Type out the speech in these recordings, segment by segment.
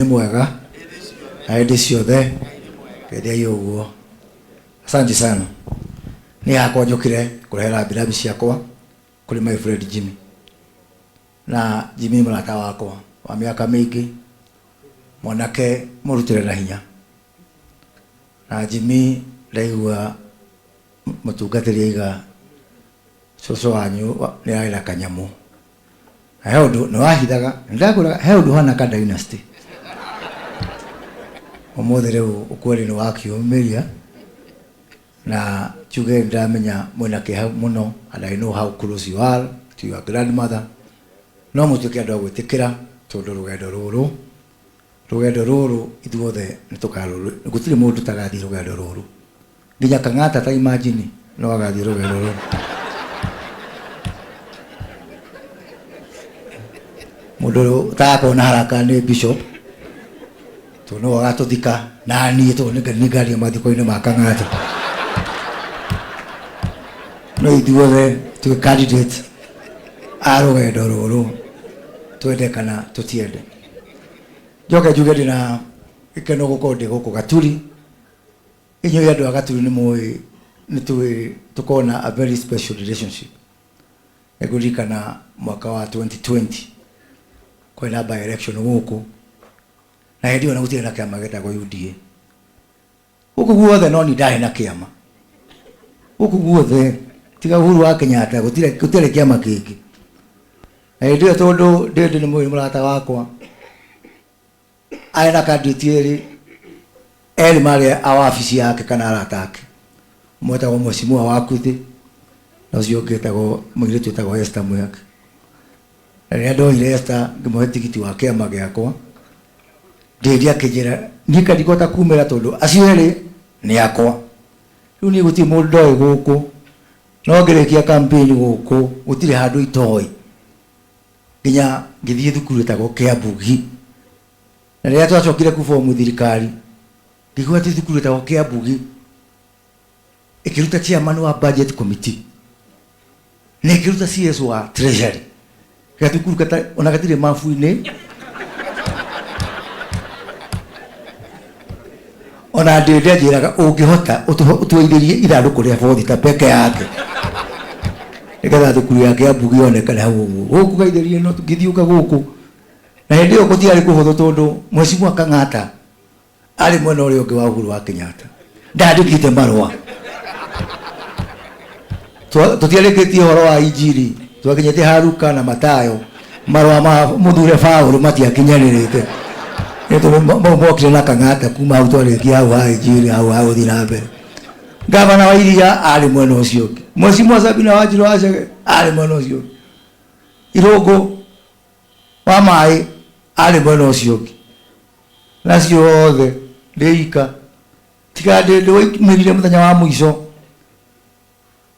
Nĩ mwega na hĩndĩ ciothe geithiai ũguo. Asante sana. Niĩ hakwa njũkire kũrehe rambirambi ciakwa kũrĩ my friend Jimmy. Na Jimmy nĩ mũrata wakwa wa mĩaka mĩingĩ, mwanake mũrutĩre na hinya. Na Jimmy ndaigua mũtungatĩri aiga cũcũ wanyu nĩ arĩ na kanyamũ. Na he ũndũ nĩ wahithaga, nĩ ndakwĩraga he ũndũ ũhana ka dynasty. Ũmũthĩ rĩu ũkweli nĩ wakiumĩria na njuge nĩ ndamenya mwĩna kĩeha mũno and I know how close you are to your grandmother. No mũtuĩke andũ a gwĩtĩkĩra tondũ rũgendo rũrũ, rũgendo rũrũ ithuothe nĩ tũkarũ, gũtirĩ mũndũ ũtagathiĩ rũgendo rũrũ. Nginya Kang'ata ta imagine no agathiĩ rũgendo rũrũ. Mũndũ ũtagakorwo na haraka nĩ bishop tondũ nĩwe ũgatũthika na niĩ tondũ nĩngathiĩ mathiko-inĩ ma Kang'ata. No ithuothe twĩ candidate a rũgendo rũrũ twende kana tũtiende. Njoke njuge ndĩna gĩkeno gũkorwo ndĩ gũkũ Gaturi. Inyuĩ andũ a Gaturi nĩ mũĩ nĩ tũĩ tũkoragwo na a very special relationship. Nĩ ngũririkana mwaka wa 2020 kwarĩ na by election gũkũ na hĩndĩ ĩyo ona gũtirĩ na kĩama gĩtagwo UDA. Gũkũ guothe no niĩ ndarĩ na kĩama. Gũkũ guothe tiga Uhuru wa Kenyatta gũtirĩ gũtiarĩ kĩama kĩngĩ. Na hĩndĩ ĩyo tondũ Ndĩndĩ nĩ mũĩ nĩ mũrata wakwa, Arĩ na candidate erĩ, erĩ marĩ a wabici yake kana arata ake. Ũmwe etagwo Mheshimiwa Wakuthĩ na ũcio ũngĩ etagwo mũirĩtu wĩtagwo Esther Mwihaki. Na rĩrĩa ndoire Esther ngĩmũhe tigiti wa kĩama gĩakwa, Ndĩndĩ akĩnjĩra niĩ ka ndikũhota kumĩra tondũ acio erĩ nĩ akwa. Rĩu niĩ gũtirĩ mũndũ ndoĩ gũkũ, no ngĩrĩkia campaign gũkũ gũtirĩ handũ itoĩ. Nginya ngĩthiĩ thukuru ĩtagwo Kĩambugi. Na rĩrĩa twacokire kũ form thirikari, ngĩigua atĩ thukuru ĩtagwo Kĩambugi ĩkĩruta chairman wa budget committee na ĩkĩruta CS wa treasury. Gathukuru gata ona gatirĩ mabu-inĩ. Ona ndĩndĩ anjĩraga ũngĩhota ũtũithĩrie ithandũkũ rĩa bothita peke yake nĩgetha thukuru ya Kĩambu yonekane hau ũguo. Gũkũ gaithĩrie no ngĩthiũka gũkũ na hĩndĩ ĩyo gũtiarĩ kũhũthũ tondũ Mheshimiwa Kang'ata arĩ mwena ũrĩa ũngĩ wa Uhuru wa Kenyatta ndandĩkĩte marũa. Tũtiarĩkĩtie ũhoro wa injiri twakinyĩte ha Luka na Matayo marũa ma mũthure Paũlũ matiakinyanĩrĩte. Nĩ tondũ mau mokire na Kang'ata kuma hau twarĩkia hau ha injiri hau ha gũthiĩ na mbere. Gavana wa Iria arĩ mwena ũcio ũngĩ. Mheshimiwa Sabina Wanjiru wa Chege arĩ mwena ũcio ũngĩ. Irũngũ wa maĩ arĩ mwena ũcio ũngĩ. Na ciothe ndĩ ika. Tiga ndĩ waumĩrire mũthenya wa mũico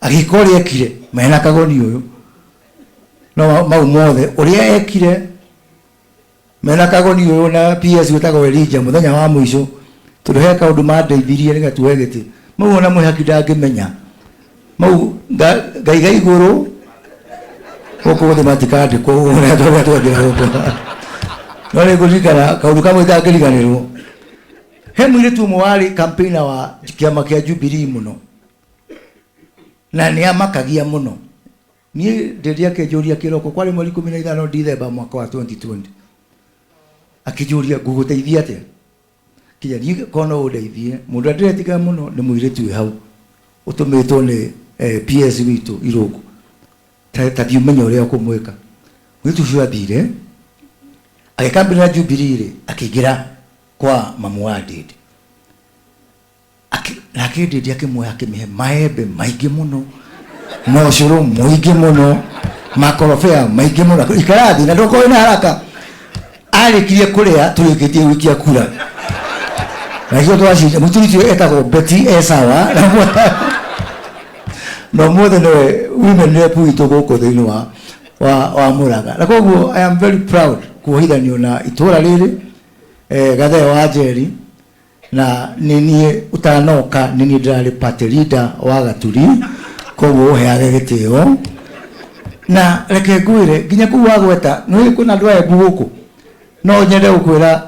agĩka ũrĩa ekire mena kagoni ũyũ. No mau mothe ũrĩa ekire Mena kagoni ũyũ na PS wĩtagwo Elijah mũthenya wa mũico tondũ he kaũndũ mandeithirie nĩgetha tuoe gĩtĩ. Mau ona mwĩhaki ndangĩmenya. Mau ngaiga igũrũ gũkũ thĩ matikandĩkwo ũguo ũrĩa ũrĩa twekĩra gũkũ. No nĩ ngũririkana kaũndũ kamwe itangĩriganĩrwo. He mũirĩtu ũmwe warĩ campaigner wa kĩama kĩa Jubilee mũno na nĩ amakagia mũno. Niĩ ndĩndĩ akĩnjũria kĩroko kwarĩ mweri 15 Dithemba mwaka wa 2020 akĩnjũria ngũgũteithia atĩa kinya niĩ korwo no ũndeithie mũndũ ũrĩa ndĩretigĩra mũno nĩ mũirĩtu wĩ hau ũtũmĩtwo nĩ PS witũ Irũngũ ta thiĩ ũmenye ũrĩa ũkũmwĩka. Mũirĩtu ũcio athire agĩkambĩrĩra Jubilee rĩ akĩingĩra kwa mamu wa Ndĩndĩ. Nake Ndĩndĩ akĩmuoya akĩmĩhe maembe maingĩ mũno na ũcũrũ mũingĩ mũno makorobea maingĩ mũno ikara thĩ na ndũkorwo na haraka arĩkirie kũrĩa tũrĩkĩtie gũikia kura na ithuĩ twacinda mũtumia ũcio etagwo Betty Esawa na ũmũthĩ nĩwe women rep witũ gũkũ thĩinĩ wa Mũrang'a na koguo I am very proud kuohithanio na itũra rĩrĩ Gathee wa Njeri. Na nĩ niĩ ũtanoka nĩ niĩ ndĩrarĩ party leader wa Gaturi, koguo ũheage gĩtĩo. Na reke ngwĩre nginya kũu wagweta, nĩ ũĩ kwĩna andũ a Embu gũkũ? No nyende gũkwĩra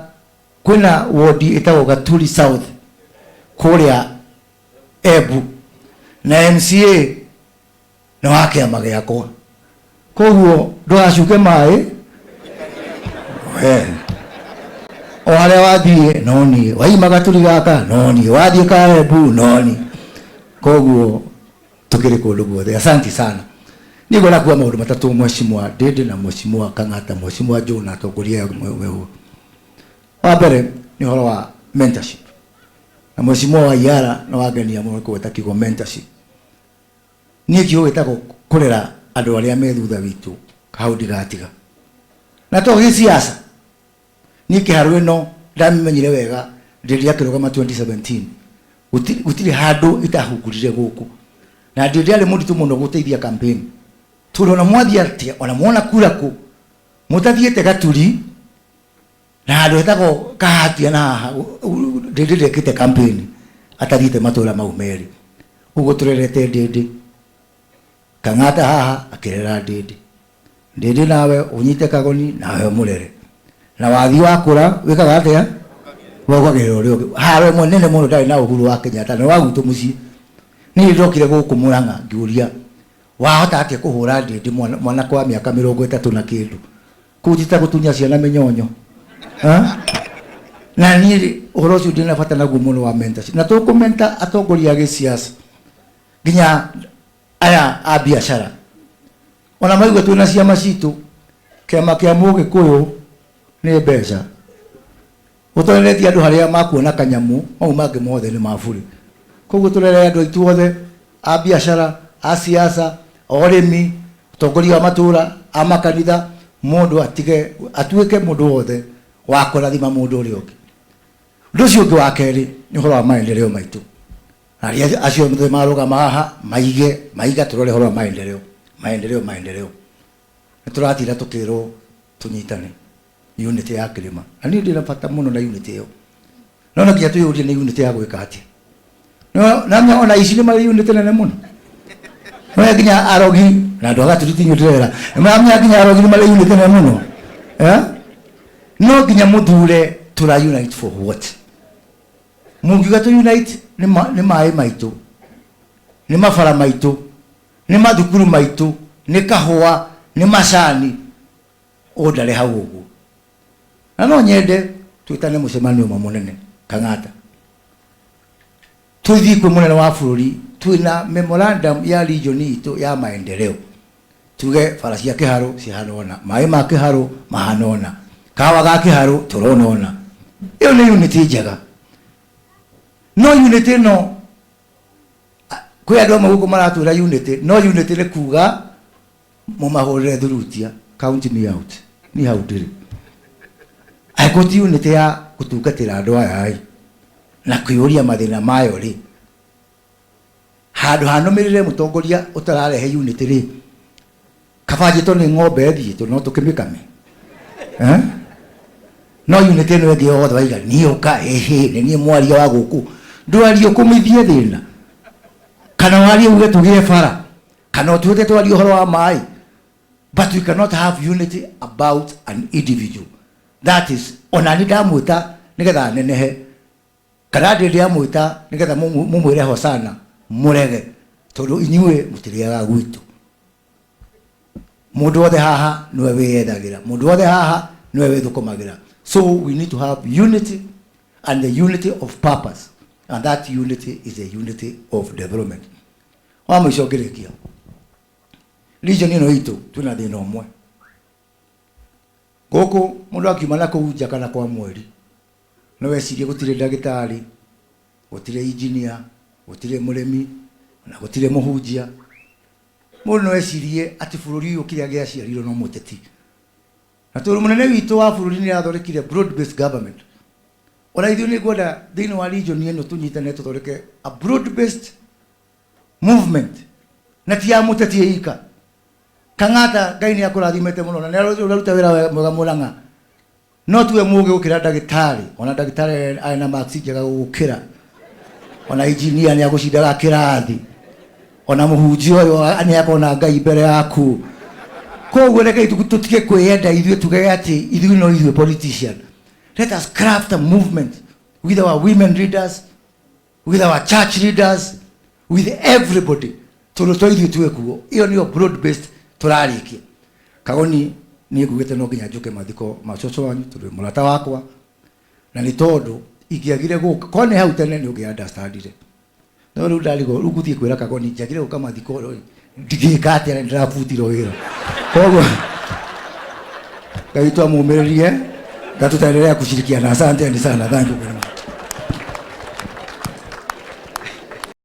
Kwĩna wodi ĩtagwo Gaturi South kũrĩa Embu, na MCA nĩ wa kĩama gĩakwa, koguo ndũgacuke maĩ we o harĩa wathiĩ no niĩ, waima Gaturi gaka no niĩ, wathiĩ ka Embu no niĩ, koguo tukĩrĩ kũndũ guothe. Asanti sana. Niĩ ngwenda kuga maũndũ matatũ, Mheshimiwa Ndindi na Mheshimiwa Kang'ata, Mheshimiwa Joe na atongoria aya meho. Wa mbere nĩ ũhoro wa mentorship, na Mheshimiwa Waiyara nĩ wangenia mũno kũgweta kiugo mentorship. Niĩ kiugo gĩtagwo kũrera andũ arĩa me thutha witũ hau ndigatiga, na to gĩsiasa. Niĩ kĩharũ ĩno ndamĩmenyire wega Ndindi akĩrũgama 2017, gũtirĩ handũ itahungurire gũkũ, na Ndindi arĩ mũritũ mũno gũteithia campaign, tondũ ona mwathiĩ atĩa, ona mwona kura kũ mũtathiĩte Gaturi na handũ hetagwo Kahatia na haha, Ndindi ndekĩte campaign atathiĩte matũra mau merĩ. Ũguo tũrerete Ndindi Kang'ata haha akĩrera Ndindi. Ndindi nawe ũnyite kagoni nawe ũmũrere, na wathiĩ wakũra wĩkaga atĩa? Wongagĩrĩra ũrĩa ũngĩ. Haro ĩmwe nene mũno ndarĩ na Uhuru wa Kenyatta nĩ wa gwitũ mũciĩ. Niĩ ndokire gũkũ Murang'a ngĩũria, wahota atĩa kũhũra Ndindi mwanake wa mĩaka 30 na kĩndũ? Kũu ti ta gũtunya ciana mĩnyonyo. Ha? Na niĩ ũhoro ũcio ndĩ na bata naguo mũno wa mentorship. Na tũkũmenta atongoria a gĩsiasa nginya aya a biacara, ona maigua twĩna ciama citũ, kĩama kĩa Mũgĩkũyũ nĩ mbeca, ũtoreretie andũ harĩa makuona kanyamũ, mau mangĩ mothe nĩ ma bure. Koguo tũrere andũ aitũ othe a biacara, a siasa, orĩmi, atongoria a matũra, a makanitha, mũndũ atige atuĩke mũndũ wothe wa kũrathima mũndũ ũrĩa ũngĩ. Ũndũ ũcio ũngĩ wa kerĩ nĩ ũhoro wa maendeleo maitũ. Arĩa acio othe marũgama haha maige maiga tũrore ũhoro wa maendeleo, maendeleo, maendeleo. Nĩ tũratinda tũkĩrwo tũnyitane unity ya kĩrĩma, na niĩ ndĩna bata mũno na unity ĩyo, no no nginya twĩyũrie nĩ unity ya gwĩka atĩa. No na ona ici nĩ marĩ unity nene mũno, no nginya arogi na andũ a Gaturi ti inyuĩ ndĩrera, nĩ maramenya nginya arogi nĩ marĩ unity nene mũno, eh? No nginya mũthure tũra unite for what? Mũngiuga tũ unite nĩ maĩ maitũ, nĩ mabara maitũ, nĩ mathukuru maitũ, nĩ kahũa, nĩ macani, ũndare hau ũguo. Na no nyende twĩtane mũcemanio ũmwe mũnene Kang'ata, tũthiĩ kwĩ mũnene wa bũrũri twĩna memorandum ya region itũ ya maendeleo, tuge bara cia Kĩharũ cihana ũna, maĩ ma Kĩharũ mahana ũna, kahawa ga Kĩharũ tũrona ũna. Ĩyo nĩ unity njega. No unity ĩno, kwĩ andũ amwe gũkũ maratwĩra unity, no unity nĩ kuga mũmahũrĩre thurutia, count me out, niĩ hau ndĩrĩ. Angĩkorwo ti unity ya gũtungatĩra andũ aya ĩ, na kwĩyũria mathĩna mayo rĩ, handũ hanũmĩrĩre mũtongoria ũtararehe unity rĩ, kaba njĩtwo nĩ ng'ombe ĩthiĩ tondũ no tũkĩmĩkame, eh? No unity ĩno ĩngĩ yothe waiga niĩ ũka ĩhĩ nĩ niĩ mwaria wa gũkũ, ndwarie ũkũmithie thĩna, kana warie uge tũgĩe bara, kana ũtuĩke twarie ũhoro wa maĩ, but we cannot have unity about an individual. That is, ona niĩ ndamwĩta nĩgetha nenehe, kana ndĩ ndĩamwĩta nĩgetha mũmwĩre hosana, mũrege, tondũ inyuĩ mũtirĩaga gwitũ. Mũndũ wothe haha nĩwe wĩyethagĩra, mũndũ wothe haha nĩwe wĩthũkũmagĩra. So we need to have unity, and the unity of purpose, and that unity is a unity of development. Wa mũico ngĩrĩkia, region ĩno itũ twĩna thĩna ũmwe gũkũ. Mũndũ akiuma na kũu nja kana kwa mweri, no wecirie gũtirĩ ndagĩtarĩ, gũtirĩ engineer, gũtirĩ mũrĩmi, na gũtirĩ mũhunjia. Mũndũ no ecirie atĩ bũrũri ũyũ kĩrĩa gĩaciarirwo no mũteti, na tondũ mũnene witũ wa bũrũri nĩ athondekire broad based government, ona ithuĩ nĩ ngwenda thĩinĩ wa region ĩno tũnyitane tũthondeke a broad based movement, na ti ya mũteti ĩika. Kang'ata, Ngai nĩ akũrathimĩte mũno na nĩ ũraruta wĩra mwega Murang'a, no tuwe mũgĩ gũkĩra ndagĩtarĩ, ona ndagĩtarĩ arĩ na marks njega gũgũkĩra, ona engineer nĩ agũcindaga kĩrathi, ona mũhunjia ũyũ nĩ akona Ngai mbere yaku. Koguo rekei tũtige kwĩyenda ithuĩ, tuge atĩ ithuĩ no ithuĩ politician. Let us craft a movement with our women leaders, with our church leaders, with everybody, tondũ to ithuĩ twĩ kuo. Ĩyo nĩyo broad based tũrarĩkia. Kagoni, niĩ ngugĩte no nginya njũke mathiko ma cũcũ wanyu, tondũ wĩ mũrata wakwa, na nĩ tondũ ingĩagire gũka korwo nĩ hau tene nĩ ũngĩ understandire. No rĩu ndarigwo, rĩu ngũthiĩ kwĩra Kagoni njagire gũka mathiko ndingĩka atĩa na ndĩrabutirwo wĩra. Koguo Ngai witũ amũmĩrĩrie na tutaendelea kushirikiana. Asanteni sana, thank you very much.